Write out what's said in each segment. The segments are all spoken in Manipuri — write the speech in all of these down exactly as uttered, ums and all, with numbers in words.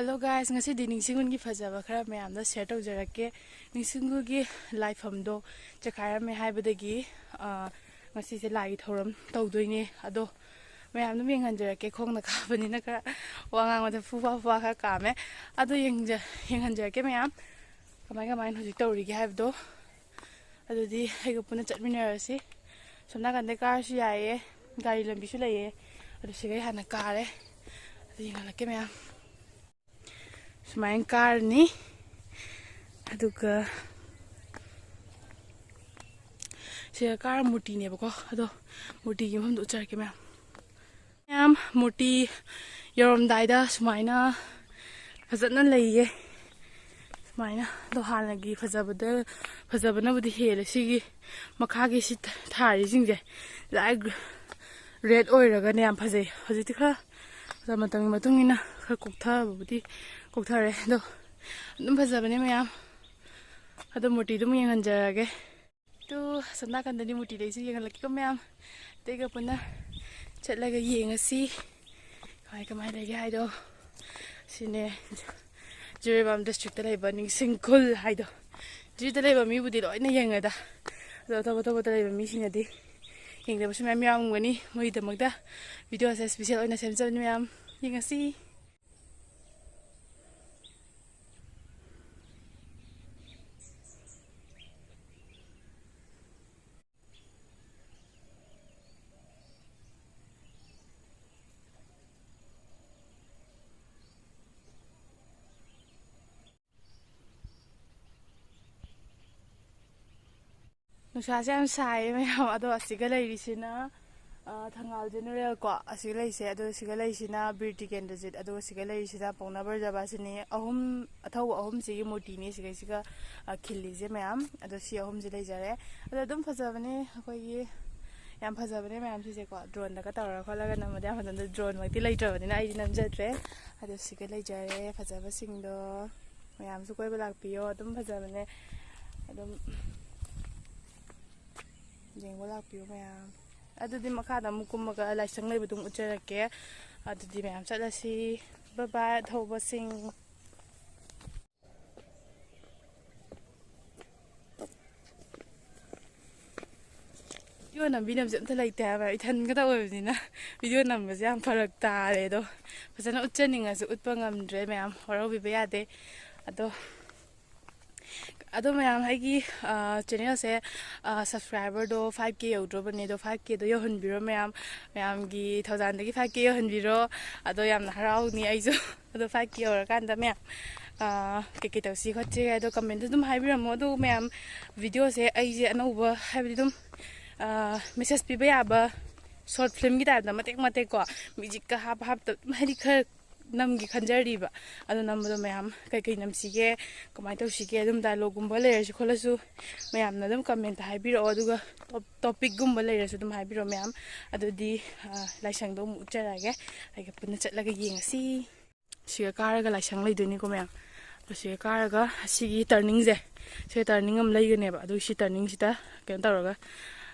Hello guys, ꯉꯁꯤꯗꯤ ꯅꯤꯡꯁꯤꯡꯒꯨꯟꯒꯤ ꯐꯖꯕ ꯈꯔ ꯃꯌꯥꯝꯗ share ꯇꯧꯖꯔꯛꯀꯦ꯫ ꯅꯤꯡꯁꯤꯡꯒꯨꯟꯒꯤ ꯂꯥꯏꯐꯝꯗꯣ ꯆꯦꯈꯥꯏꯔꯝꯃꯦ ꯍꯥꯏꯕꯗꯒꯤ, ꯑ, ꯉꯁꯤꯁꯦ ꯂꯥꯏꯒꯤ ꯊꯧꯔꯝ ꯇꯧꯗꯣꯏꯅꯦ꯫ ꯑꯗꯣ ꯃꯌꯥꯝ ꯑꯗꯨꯝ ꯌꯦꯡꯍꯟꯖꯔꯛꯀꯦ꯫ ꯈꯣꯡꯅ ꯀꯥꯕꯅꯤꯅ ꯈꯔ ꯋꯥ ꯉꯥꯡꯕꯗ ꯐꯨꯐꯥ ꯐꯨꯐꯥ ꯈꯔ ꯀꯥꯝꯃꯦ꯫ ꯑꯗꯣ ꯌꯦꯡꯖ-, ꯌꯦꯡꯍꯟꯖꯔꯛꯀꯦ ꯃꯌꯥꯝ꯫ ꯀꯃꯥꯏ ꯀꯃꯥꯏꯅ ꯍꯧꯖꯤꯛ ꯇꯧꯔꯤꯒꯦ ꯍꯥꯏꯕꯗꯣ꯫ ꯑꯗꯨꯗꯤ ꯑꯩꯒ ꯄꯨꯟꯅ ꯆꯠꯃꯤꯟꯅꯔꯁꯤ꯫ ꯁꯣꯝ ꯅꯥꯀꯟꯗꯩ ꯀꯥꯔꯁꯨ ꯌꯥꯏꯌꯦ, ꯒꯥꯔꯤ ꯂꯝꯕꯤꯁꯨ ꯂꯩꯌꯦ꯫ ꯑꯗꯨ ꯁꯤꯒꯩ ꯍꯥꯟꯅ ꯀꯥꯔꯦ꯫ ꯑꯗꯨ ꯌꯦꯡꯍꯜꯂꯛꯀꯦ ꯃꯌꯥꯝ꯫ ꯁꯨꯃꯥꯏꯅ ꯀꯥꯔꯅꯤ꯫ ꯑꯗꯨꯒ ꯁꯤꯗ ꯀꯥꯔ ꯃꯨꯔꯇꯤꯅꯦꯕꯀꯣ꯫ ꯑꯗꯣ ꯃꯨꯔꯇꯤꯒꯤ ꯃꯐꯝꯗꯣ ꯎꯠꯆꯔꯛꯀꯦ ꯃꯌꯥꯝ꯫ ꯃꯌꯥꯝ, ꯃꯨꯔꯇꯤ ꯌꯧꯔꯝꯗꯥꯏꯗ ꯁꯨꯃꯥꯏꯅ ꯐꯖꯅ ꯂꯩꯌꯦ꯫ ꯁꯨꯃꯥꯏꯅ꯫ ꯑꯗꯣ ꯍꯥꯟꯅꯒꯤ ꯐꯖꯕꯗ, ꯐꯖꯕꯅꯕꯨꯗꯤ ꯍꯦꯜꯂꯦ꯫ ꯁꯤꯒꯤ ꯃꯈꯥꯒꯤ ꯁꯤ ꯊꯥꯔꯤꯁꯤꯡꯁꯦ ꯂꯥꯏ red ꯑꯣꯏꯔꯒꯅꯦ ꯌꯥꯝ ꯐꯖꯩ꯫ ꯍꯧꯖꯤꯛꯇꯤ ꯈꯔ ꯃꯇꯝ, ꯃꯇꯝꯒꯤ ꯃꯇꯨꯡ ꯏꯟꯅ ꯈꯔ ꯀꯣꯛꯊꯕꯕꯨꯗꯤ ꯀꯣꯛꯊꯔꯦ, ꯑꯗꯣ ꯑꯗꯨꯝ ꯐꯖꯕꯅꯦ ꯃꯌꯥꯝ꯫ ꯑꯗꯣ ꯃꯨꯔꯇꯤꯗꯨꯝ ꯌꯦꯡꯍꯟꯖꯔꯒꯦ꯫ ꯇꯨ, ꯑꯁꯣꯝ ꯅꯥꯀꯟꯗꯅꯤ ꯃꯨꯔꯇꯤ ꯂꯩꯁꯤ, ꯌꯦꯡꯍꯜꯂꯛꯀꯦꯀꯣ ꯃꯌꯥꯝ꯫ ꯑꯇꯩꯒ ꯄꯨꯟꯅ ꯆꯠꯂꯒ ꯌꯦꯡꯉꯁꯤ ꯀꯃꯥꯏ ꯀꯃꯥꯏ ꯂꯩꯒꯦ ꯍꯥꯏꯗꯣ꯫ ꯁꯤꯅꯦ ꯖꯤꯔꯤꯕꯥꯝ districtꯇ ꯂꯩꯕ ꯅꯤꯡꯁꯤꯡ ꯈꯨꯜ ꯍꯥꯏꯗꯣ꯫ ꯖꯤꯔꯤꯗ ꯂꯩꯕ ꯃꯤꯕꯨꯗꯤ ꯂꯣꯏꯅ ꯌꯦꯡꯉꯦꯗ, ꯑꯗꯣ ꯑꯇꯣꯞ ꯑꯇꯣꯞꯄꯗ ꯂꯩꯕ ꯃꯤꯁꯤꯡꯅꯗꯤ ꯌꯦꯡꯗꯕꯁꯨ ꯃꯌꯥꯝ ꯌꯥꯎꯔꯝꯒꯅꯤ꯫ ꯃꯣꯏꯒꯤꯗꯃꯛꯇ videoꯁꯦ special ꯑꯣꯏꯅ ꯁꯦꯝꯖꯕꯅꯤ ꯃꯌꯥꯝ꯫ ꯌꯦꯡꯉꯁꯤ꯫ ꯅꯨꯡꯁꯥꯁꯦ ꯌꯥꯝ ꯁꯥꯏꯌꯦ ꯃꯌꯥꯝ꯫ ꯑꯗꯣ ꯑꯁꯤꯒ ꯂꯩꯔꯤꯁꯤꯅ, ꯑ, ꯊꯪꯒꯥꯜ General ꯀꯣ, ꯑꯁꯤꯒ ꯂꯩꯁꯦ꯫ ꯑꯗꯣ ꯁꯤꯒ ꯂꯩꯔꯤꯁꯤꯅ ꯕꯤꯔ ꯇꯤꯀꯦꯟꯗ꯭ꯔꯖꯤꯠ, ꯑꯗꯨꯒ ꯁꯤꯒ ꯂꯩꯔꯤꯁꯤꯅ ꯄꯥꯎꯅꯥ ꯕ꯭ꯔꯖꯕꯥꯁꯤꯅꯤ꯫ ꯑꯍꯨꯝ, ꯑꯊꯧꯕ ꯑꯍꯨꯝꯁꯤꯒꯤ ꯃꯨꯔꯇꯤꯅꯤ ꯁꯤꯒꯩꯁꯤꯒ, ꯑ, ꯈꯤꯜꯂꯤꯁꯦ ꯃꯌꯥꯝ꯫ ꯑꯗꯣ ꯁꯤ ꯑꯍꯨꯝꯁꯦ ꯂꯩꯖꯔꯦ꯫ ꯑꯗꯣ ꯑꯗꯨꯝ ꯐꯖꯕꯅꯦ ꯑꯩꯈꯣꯏꯒꯤ, ꯌꯥꯝ ꯐꯖꯕꯅꯦ ꯃꯌꯥꯝ ꯁꯤꯁꯦꯀꯣ꯫ Droneꯗꯒ ꯇꯧꯔ ꯈꯣꯠꯂꯒ ꯅꯝꯕꯗꯤ ꯌꯥꯝ ꯐꯖꯅ, droneꯃꯛꯇꯤ ꯂꯩꯇ꯭ꯔꯕꯅꯤꯅ ꯑꯩꯗꯤ ꯅꯝꯖꯗ꯭ꯔꯦ꯫ ꯑꯗꯣ ꯁꯤꯒ ꯂꯩꯖꯔꯦ ꯐꯖꯕꯁꯤꯡꯗꯣ꯫ ꯃꯌꯥꯝꯁꯨ ꯀꯣꯏꯕ ꯂꯥꯛꯄꯤꯌꯣ, ꯑꯗꯨꯝ ꯐꯖꯕꯅꯦ, ꯑꯗꯨꯝ ꯌꯦꯡꯕ ꯂꯥꯛꯄꯤꯌꯣ ꯃꯌꯥꯝ꯫ ꯑꯗꯨꯗꯤ ꯃꯈꯥꯗ ꯑꯃꯨꯛ ꯀꯨꯝꯃꯒ ꯂꯥꯏꯁꯪ ꯂꯩꯕꯗꯨ ꯑꯃꯨꯛ ꯎꯠꯆꯔꯛꯀꯦ꯫ ꯑꯗꯨꯗꯤ ꯃꯌꯥꯝ ꯆꯠꯂꯁꯤ꯫ ꯕꯕꯥ ꯊꯧꯕꯁꯤꯡ꯫ ꯚꯤꯗꯤꯑꯣ ꯅꯝꯕꯤꯅꯕꯁꯦ ꯑꯝꯇ ꯂꯩꯇꯦ ꯍꯥꯏꯕ, ꯏꯊꯟ ꯈꯛꯇ ꯑꯣꯏꯕꯅꯤꯅ ꯚꯤꯗꯤꯑꯣ ꯅꯝꯕꯁꯦ ꯌꯥꯝ ꯐꯔꯛ ꯇꯥꯔꯦ꯫ ꯑꯗꯣ ꯐꯖꯅ ꯎꯠꯆꯅꯤꯡꯉꯁꯨ ꯎꯠꯄ ꯉꯝꯗ꯭ꯔꯦ ꯃꯌꯥꯝ, ꯋꯥꯔꯧꯕꯤꯕ ꯌꯥꯗꯦ꯫ ꯑꯗꯣ ꯑꯗꯣ ꯃꯌꯥꯝ, ꯑꯩꯒꯤ ꯆꯦꯅꯦꯜꯁꯦ ꯁꯕꯁꯀ꯭ꯔꯥꯏꯕꯔꯗꯣ ꯐꯥꯏꯚ ꯀꯦ ꯌꯧꯗ꯭ꯔꯣꯕꯅꯦ꯫ ꯑꯗꯣ ꯐꯥꯏꯚ ꯀꯦꯗꯣ ꯌꯧꯍꯟꯕꯤꯔꯣ ꯃꯌꯥꯝ, ꯃꯌꯥꯝꯒꯤ ꯊꯧꯖꯥꯜꯗꯒꯤ ꯐꯥꯏꯚ ꯀꯦ ꯌꯧꯍꯟꯕꯤꯔꯣ꯫ ꯑꯗꯣ ꯌꯥꯝꯅ ꯍꯔꯥꯎꯅꯤ ꯑꯩꯁꯨ꯫ ꯑꯗꯣ ꯐꯥꯏꯚ ꯀꯦ ꯌꯧꯔꯀꯥꯟꯗ ꯃꯌꯥꯝ ꯀꯩꯀꯩ ꯇꯧꯁꯤ ꯈꯣꯠꯁꯤ ꯍꯥꯏꯗꯣ ꯀꯃꯦꯟꯇ ꯑꯗꯨꯝ ꯍꯥꯏꯕꯤꯔꯝꯃꯣ꯫ ꯑꯗꯨ ꯃꯌꯥꯝ, ꯚꯤꯗꯤꯑꯣꯁꯦ ꯑꯩꯁꯦ ꯑꯅꯧꯕ ꯍꯥꯏꯕꯗꯤ ꯑꯗꯨꯝ ꯃꯦꯁꯦꯁ ꯄꯤꯕ ꯌꯥꯕ ꯁꯣꯔꯠ ꯐꯤꯂꯝꯒꯤ ꯇꯥꯏꯞꯇ ꯃꯇꯦꯛ ꯃꯇꯦꯛꯀꯣ, ꯃ꯭ꯌꯨꯖꯤꯛꯀ ꯍꯥꯞꯄ ꯍꯥꯞꯇ ꯑꯗꯨꯝ ꯍꯥꯏꯗꯤ ꯈꯔ ꯅꯝꯒꯦ ꯈꯟꯖꯔꯤꯕ꯫ ꯑꯗꯣ ꯅꯝꯕꯗꯣ ꯃꯌꯥꯝ ꯀꯩꯀꯩ ꯅꯝꯁꯤꯒꯦ, ꯀꯃꯥꯏꯅ ꯇꯧꯁꯤꯒꯦ, ꯑꯗꯨꯝ ꯗꯥꯏꯂꯣꯒꯒꯨꯝꯕ ꯂꯩꯔꯁꯨ ꯈꯣꯠꯂꯁꯨ ꯃꯌꯥꯝꯅ ꯑꯗꯨꯝ ꯀꯃꯦꯟꯇ ꯍꯥꯏꯕꯤꯔꯛꯑꯣ꯫ ꯑꯗꯨꯒ ꯇꯣꯞ-, ꯇꯣꯄꯤꯛꯀꯨꯝꯕ ꯂꯩꯔꯁꯨ ꯑꯗꯨꯝ ꯍꯥꯏꯕꯤꯔꯛꯑꯣ ꯃꯌꯥꯝ꯫ ꯑꯗꯨꯗꯤ ꯂꯥꯏꯁꯪꯗꯣ ꯑꯃꯨꯛ ꯎꯠꯆꯔꯛꯑꯒꯦ, ꯑꯩꯒ ꯄꯨꯟꯅ ꯆꯠꯂꯒ ꯌꯦꯡꯉꯁꯤ꯫ ꯁꯤꯒ ꯀꯥꯔꯒ ꯂꯥꯏꯁꯪ ꯂꯩꯗꯣꯏꯅꯤꯀꯣ ꯃꯌꯥꯝ꯫ ꯑꯗꯣ ꯁꯤꯒ ꯀꯥꯔꯒ ꯑꯁꯤꯒꯤ ꯇꯔꯅꯤꯡꯁꯦ, ꯁꯤꯒ ꯇꯔꯅꯤꯡ ꯑꯃ ꯂꯩꯒꯅꯦꯕ꯫ ꯑꯗꯨ ꯁꯤ ꯇꯔꯅꯤꯡꯁꯤꯗ ꯀꯩꯅꯣ ꯇꯧꯔꯒ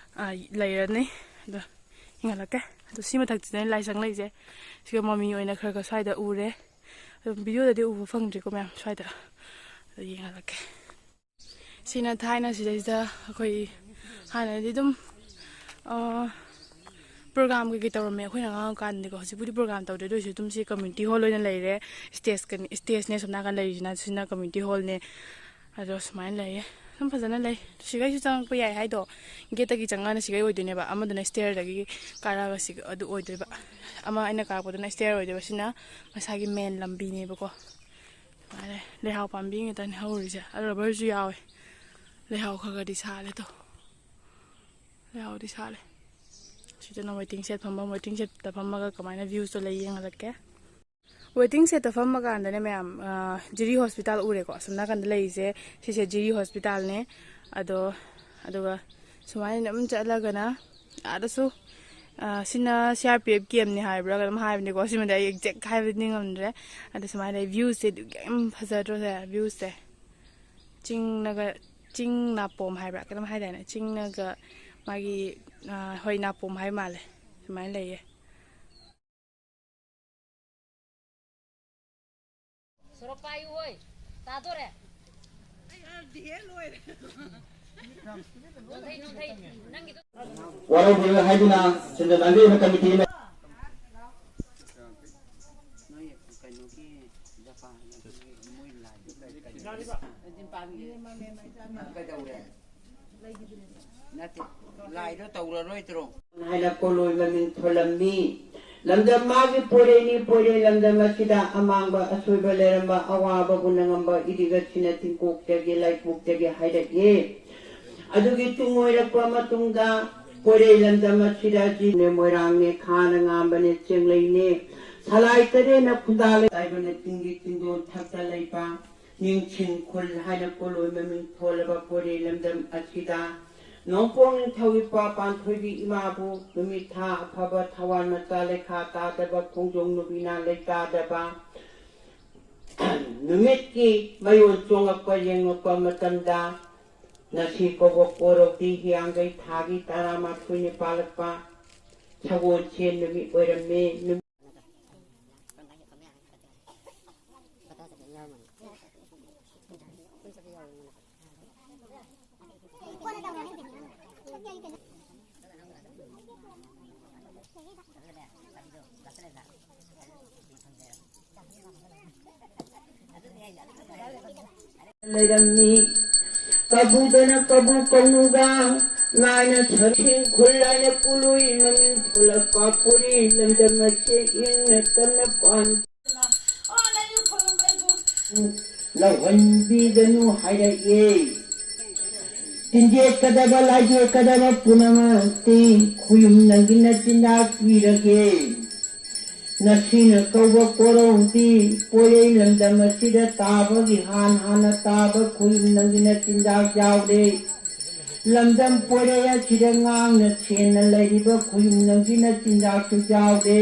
ꯂꯩꯔꯅꯤ꯫ ꯑꯗꯣ ꯌꯦꯡꯍꯜꯂꯛꯀꯦ꯫ ꯑꯗꯣ ꯁꯤ ꯃꯊꯛꯁꯤꯗꯅꯦ ꯂꯥꯏꯁꯪ ꯂꯩꯁꯦ꯫ ꯁꯤꯒ ꯃꯃꯤ ꯑꯣꯏꯅ ꯈꯔ ꯈꯔ ꯁ꯭ꯋꯥꯏꯗ ꯎꯔꯦ꯫ ꯑꯗꯨꯝ ꯚꯤꯗꯤꯑꯣꯗꯗꯤ ꯎꯕ ꯐꯪꯗ꯭ꯔꯤꯀꯣ ꯃꯌꯥꯝ, ꯁ꯭ꯋꯥꯏꯗ꯫ ꯑꯗꯣ ꯌꯦꯡꯍꯜꯂꯛꯀꯦ꯫ ꯁꯤꯅ ꯊꯥꯏꯅ ꯁꯤꯗꯩꯁꯤꯗ ꯑꯩꯈꯣꯏ ꯍꯥꯟꯅꯗꯤ ꯑꯗꯨꯝ ꯄ꯭ꯔꯣꯒ꯭ꯔꯥꯝ ꯀꯩꯀꯩ ꯇꯧꯔꯝꯃꯦ ꯑꯩꯈꯣꯏꯅ ꯑꯉꯥꯡ ꯑꯣꯏꯔꯤꯀꯥꯟꯗꯗꯤꯀꯣ꯫ ꯍꯧꯖꯤꯛꯄꯨꯗꯤ ꯄ꯭ꯔꯣꯒ꯭ꯔꯥꯝ ꯇꯧꯗ꯭ꯔꯦ, ꯑꯗꯨ ꯑꯣꯏꯔꯁꯨ ꯑꯗꯨꯝ ꯁꯤ ꯀꯝꯃ꯭ꯌꯨꯅꯤꯇꯤ ꯍꯣꯜ ꯑꯣꯏꯅ ꯂꯩꯔꯦ꯫ ꯁ꯭ꯇꯦꯖꯀꯅꯤ, ꯁ꯭ꯇꯦꯖꯅꯦ ꯑꯁꯣꯝ ꯅꯥꯀꯟ ꯂꯩꯔꯤꯁꯤꯅ, ꯁꯤꯅ ꯀꯝꯃ꯭ꯌꯨꯅꯤꯇꯤ ꯍꯣꯜꯅꯦ꯫ ꯑꯗꯣ ꯁꯨꯃꯥꯏꯅ ꯂꯩꯌꯦ, ꯑꯗꯨꯝ ꯐꯖꯅ ꯂꯩ꯫ ꯁꯤꯒꯩꯁꯨ ꯆꯪꯉꯛꯄ ꯌꯥꯏ ꯍꯥꯏꯗꯣ, ꯒꯦꯠꯇꯒꯤ ꯆꯪꯉꯛꯑꯅ ꯁꯤꯒꯩ ꯑꯣꯏꯗꯣꯏꯅꯦꯕ꯫ ꯑꯃꯗꯨꯅ ꯁ꯭ꯇꯦꯌꯔꯗꯒꯤ ꯀꯥꯔꯛꯑꯒ ꯁꯤꯒ ꯑꯗꯨ ꯑꯣꯏꯗꯣꯏꯕ꯫ ꯑꯃ ꯑꯩꯅ ꯀꯥꯔꯛꯄꯗꯨꯅ ꯁ꯭ꯇꯦꯌꯔ ꯑꯣꯏꯗꯣꯏꯕ꯫ ꯁꯤꯅ ꯃꯁꯥꯒꯤ ꯃꯦꯟ ꯂꯝꯕꯤꯅꯦꯕꯀꯣ꯫ ꯁꯨꯃꯥꯏꯅ ꯂꯩꯍꯥꯎ ꯄꯥꯝꯕꯤ ꯉꯥꯛꯇꯅꯦ ꯍꯧꯔꯤꯁꯦ꯫ ꯑꯗꯣ ꯔꯕꯔꯁꯨ ꯌꯥꯎꯋꯦ꯫ ꯂꯩꯍꯥꯎ ꯈꯔ ꯈꯔꯗꯤ ꯁꯥꯠꯂꯦ ꯑꯗꯣ꯫ ꯂꯩꯍꯥꯎꯗꯤ ꯁꯥꯠꯂꯦ꯫ ꯁꯤꯗꯅ ꯋꯦꯇꯤꯡ ꯁꯦꯠ ꯐꯝꯐꯝ, ꯋꯦꯇꯤꯡ ꯁꯦꯠꯇ ꯐꯝꯃꯒ ꯀꯃꯥꯏꯅ ꯚ꯭ꯌꯨꯁꯇꯣ ꯂꯩ ꯌꯦꯡꯍꯜꯂꯛꯀꯦ꯫ ꯋꯦꯇꯤꯡ ꯁꯦꯠꯇ ꯐꯝꯃꯀꯥꯟꯗꯅꯦ ꯃꯌꯥꯝ, ꯑ, ꯖꯤꯔꯤ ꯍꯣꯁꯄꯤꯇꯥꯜ ꯎꯔꯦꯀꯣ꯫ ꯑꯁꯣꯝ ꯅꯥꯀꯟꯗ ꯂꯩꯔꯤꯁꯦ, ꯁꯤꯁꯦ ꯖꯤꯔꯤ ꯍꯣꯁꯄꯤꯇꯥꯜꯅꯦ꯫ ꯑꯗꯣ, ꯑꯗꯨꯒ ꯁꯨꯃꯥꯏꯅ ꯑꯗꯨꯝ ꯆꯠꯂꯒꯅ ꯑꯥꯗꯁꯨ, ꯑ, ꯁꯤꯅ ꯁꯤ ꯑꯥꯔ ꯄꯤ ꯑꯦꯐ ꯀꯦꯝꯅꯤ ꯍꯥꯏꯕ꯭ꯔꯥ ꯀꯩꯅꯣꯝ ꯍꯥꯏꯕꯅꯤꯀꯣ꯫ ꯁꯤꯃꯗꯤ ꯑꯩ ꯑꯦꯛꯖꯦꯛ ꯍꯥꯏꯕꯗꯤ ꯉꯝꯗ꯭ꯔꯦ꯫ ꯑꯗꯣ ꯁꯨꯃꯥꯏꯅ ꯂꯩ, ꯚ꯭ꯌꯨꯁꯦ ꯑꯗꯨꯛ ꯌꯥꯝ ꯐꯖꯗ꯭ꯔꯣ ꯁꯦ? ꯚ꯭ꯌꯨꯁꯦ ꯆꯤꯡꯅꯒ, ꯆꯤꯡ ꯅꯥꯄꯣꯝ ꯍꯥꯏꯕ꯭ꯔꯥ ꯀꯩꯅꯣꯝ ꯍꯥꯏꯗꯥꯏꯅꯦ? ꯆꯤꯡꯅꯒ ꯃꯥꯒꯤ, ꯑ, ꯍꯣꯏ, ꯅꯥꯄꯣꯝ ꯍꯥꯏ ꯃꯥꯜꯂꯦ꯫ ꯁꯨꯃꯥꯏꯅ ꯂꯩꯌꯦ꯫ ꯁꯣꯔꯣꯛ ꯄꯥꯏꯌꯨ ꯍꯣꯏ꯫ ꯇꯥꯗꯣꯔꯦ꯫ ꯅꯣꯟꯊꯩ, ꯅꯣꯟꯊꯩ꯫ ꯅꯪꯒꯤꯗꯣ ꯋꯥꯔꯧꯕꯤꯔꯣꯏ ꯍꯥꯏꯗꯨꯅ ꯁꯦꯟꯖꯦꯜ ꯂꯥꯡꯕꯤꯔꯤꯕ ꯀꯃꯤꯇꯤ ꯑꯃ ꯅꯣꯏ ꯀꯩꯅꯣꯒꯤ ꯖꯄꯥꯟꯒꯤ ꯃꯣꯏ ꯂꯥꯏꯗꯣ ꯀꯩ, ꯀꯩ, ꯀꯩꯗꯧꯔꯦ? ꯅꯠꯇꯦ, ꯂꯥꯏꯗꯣ ꯇꯧꯔꯔꯣꯏꯗ꯭ꯔꯣ? ꯍꯥꯏꯅ ꯀꯣꯂꯣꯏ ꯃꯃꯤꯡ ꯊꯣꯜꯂꯝꯃꯤ꯫ ꯂꯝꯗꯝ ꯃꯥꯒꯤ ꯄꯣꯏꯔꯩꯅꯤ, ꯄꯣꯏꯔꯩ ꯂꯝꯗꯝ ꯑꯁꯤꯗ ꯑꯃꯥꯡꯕ ꯑꯁꯣꯏꯕ ꯂꯩꯔꯝꯕ ꯑꯋꯥꯕꯕꯨ ꯅꯪꯉꯝꯕ ꯏꯔꯤꯛ ꯑꯁꯤꯅ ꯇꯤꯡꯀꯣꯛꯇꯒꯤ ꯂꯥꯏꯀꯣꯛꯇꯒꯤ ꯍꯥꯏꯔꯛꯏ꯫ ꯑꯗꯨꯒꯤ ꯇꯨꯡ ꯑꯣꯏꯔꯛꯄ ꯃꯇꯨꯡꯗ ꯄꯣꯏꯔꯩ ꯂꯝꯗꯝ ꯑꯁꯤꯗ ꯖꯤꯅꯦ ꯃꯣꯏꯔꯥꯡꯅꯦ ꯈꯥꯅ ꯉꯥꯝꯕꯅꯦ ꯆꯦꯡꯂꯩꯅꯦ ꯁꯂꯥꯏ ꯇꯔꯦꯠꯅ ꯈꯨꯟꯗꯥ ꯂꯩ ꯍꯥꯏꯕꯅ ꯆꯤꯡꯒꯤ ꯆꯤꯡꯗꯣꯟ ꯊꯛꯇ ꯂꯩꯕ ꯅꯤꯡꯁꯤꯡ ꯈꯨꯜ ꯍꯥꯏꯅ ꯀꯣꯂꯣꯏ ꯃꯃꯤꯡ ꯊꯣꯜꯂꯕ ꯄꯣꯏꯔꯩ ꯂꯝꯗꯝ ꯑꯁꯤꯗ ꯅꯣꯡꯄꯣꯛ ꯅꯤꯡꯊꯧ ꯏꯄꯥ ꯄꯥꯟꯊꯣꯏꯕꯤ ꯏꯃꯥꯕꯨ ꯅꯨꯃꯤꯠ ꯊꯥ ꯑꯐꯕ ꯊꯋꯥꯟ ꯃꯆꯥ ꯂꯩꯈꯥ ꯇꯥꯗꯕ ꯈꯣꯡꯖꯣꯝ ꯅꯨꯕꯤꯅ ꯂꯩꯇꯥꯗꯕ ꯅꯨꯃꯤꯠꯀꯤ ꯃꯌꯣꯟ ꯆꯣꯡꯉꯛꯄ ꯌꯦꯡꯉꯛꯄ ꯃꯇꯝꯗ ꯉꯁꯤ ꯀꯧꯕ ꯀꯣꯔꯧꯗꯤ ꯍꯤꯌꯥꯡꯒꯩ ꯊꯥꯒꯤ ꯇꯔꯥꯃꯥꯊꯣꯏꯅꯤ ꯄꯥꯜꯂꯛꯄ ꯁꯒꯣꯜꯁꯦꯟ ꯅꯨꯃꯤꯠ ꯑꯣꯏꯔꯝꯃꯤ꯫ ꯅꯨꯃꯤꯠ ꯂꯩꯔꯝꯃꯤ꯫ ꯀꯕꯨꯗꯅ ꯀꯕꯨ ꯀꯧꯅꯨꯒ ꯂꯥꯏꯅ ꯁꯔꯁꯤꯡ ꯈꯨꯜ ꯂꯥꯏꯅ ꯄꯨꯂꯨꯏ ꯃꯃꯤꯡ ꯊꯣꯂꯛꯄ ꯄꯨꯔꯤ ꯂꯝꯗꯝ ꯑꯁꯤ ꯏꯪꯅ ꯇꯞꯅ ꯄꯥꯟ ꯂꯧꯍꯟꯕꯤꯒꯅꯨ ꯍꯥꯏꯔꯛꯑꯦ꯫ ꯇꯤꯟꯖꯦꯠꯀꯗꯕ ꯂꯥꯏꯖꯦꯠꯀꯗꯕ ꯄꯨꯝꯅꯃꯛꯇꯤ ꯈꯨꯌꯨꯝ ꯅꯪꯒꯤ ꯅꯆꯤꯟꯖꯥꯛ ꯄꯤꯔꯒꯦ꯫ ꯅꯁꯤꯅ ꯀꯧꯕ ꯀꯣꯔꯧꯗꯤ ꯄꯣꯏꯔꯩ ꯂꯝꯗꯝ ꯑꯁꯤꯗ ꯇꯥꯕꯒꯤ ꯍꯥꯟ ꯍꯥꯟꯅ ꯇꯥꯕ ꯈꯨꯌꯨꯝ ꯅꯪꯒꯤ ꯅꯆꯤꯟꯖꯥꯛ ꯌꯥꯎꯔꯦ꯫ ꯂꯝꯗꯝ ꯄꯣꯏꯔꯩ ꯑꯁꯤꯗ ꯉꯥꯡꯅ ꯁꯦꯟꯅ ꯂꯩꯔꯤꯕ ꯈꯨꯌꯨꯝ ꯅꯪꯒꯤ ꯅꯆꯤꯟꯖꯥꯛꯁꯨ ꯌꯥꯎꯔꯦ꯫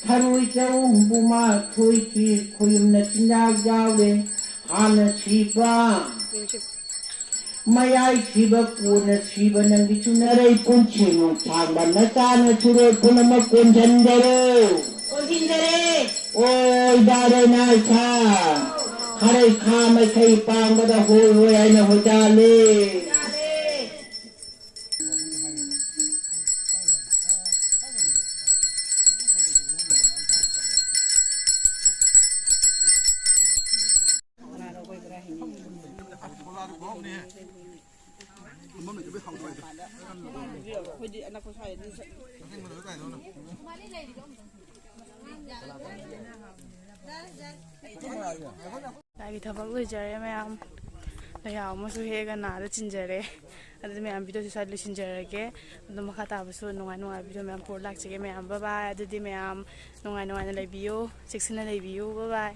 ꯊꯔꯣꯏ ꯆꯧ ꯍꯨꯝꯐꯨ ꯃꯥꯊꯣꯏꯒꯤ ꯈꯨꯌꯨꯝ ꯅꯆꯤꯟꯖꯥꯛ ꯌꯥꯎꯔꯦ꯫ ꯍꯥꯟꯅ ꯁꯤꯕ ꯃꯌꯥꯏ ꯁꯤꯕ ꯀꯣꯟꯅ ꯁꯤꯕ ꯅꯪꯒꯤꯁꯨ ꯅꯔꯩ ꯄꯨꯟꯁꯤ ꯅꯨꯡꯁꯥꯡꯕ ꯅꯆꯥꯅ ꯆꯨꯔꯣꯏ ꯄꯨꯝꯅꯃꯛ ꯀꯣꯟꯁꯤꯟꯖꯔꯣ꯫ ꯀꯣꯟꯁꯤꯟꯖꯔꯦ꯫ ꯑꯣꯏ ꯗꯥꯔꯦ ꯅꯥꯏꯊꯥ, ꯈꯔꯩ ꯈꯥ ꯃꯩꯈꯩ ꯄꯥꯡꯕꯗ ꯍꯣꯏ ꯍꯣꯏ ꯍꯥꯏꯅ ꯍꯣꯏꯗꯥꯂꯦ꯫ ꯂꯥꯏꯒꯤ ꯊꯕꯛ ꯂꯣꯏꯖꯔꯦ ꯃꯌꯥꯝ꯫ ꯂꯩꯍꯥꯎ ꯑꯃꯁꯨ ꯍꯦꯛꯑꯒ ꯅꯥꯗ ꯆꯤꯟꯖꯔꯦ꯫ ꯑꯗꯨꯗꯤ ꯃꯌꯥꯝ, ꯚꯤꯗꯤꯑꯣꯁꯤ ꯁ꯭ꯋꯥꯏꯗ ꯂꯣꯏꯁꯤꯟꯖꯔꯒꯦ꯫ ꯑꯗꯨ ꯃꯈꯥ ꯇꯥꯕꯁꯨ ꯅꯨꯡꯉꯥꯏ ꯅꯨꯡꯉꯥꯏꯕ ꯚꯤꯗꯤꯑꯣ ꯃꯌꯥꯝ ꯄꯨꯔ ꯂꯥꯛꯆꯒꯦ ꯃꯌꯥꯝ꯫ ꯕꯥꯏ ꯕꯥꯏ꯫ ꯑꯗꯨꯗꯤ ꯃꯌꯥꯝ ꯅꯨꯡꯉꯥꯏ ꯅꯨꯡꯉꯥꯏꯅ ꯂꯩꯕꯤꯌꯨ, ꯆꯦꯛꯁꯤꯟꯅ ꯂꯩꯕꯤꯌꯨ꯫ ꯕꯥꯏ ꯕꯥꯏ꯫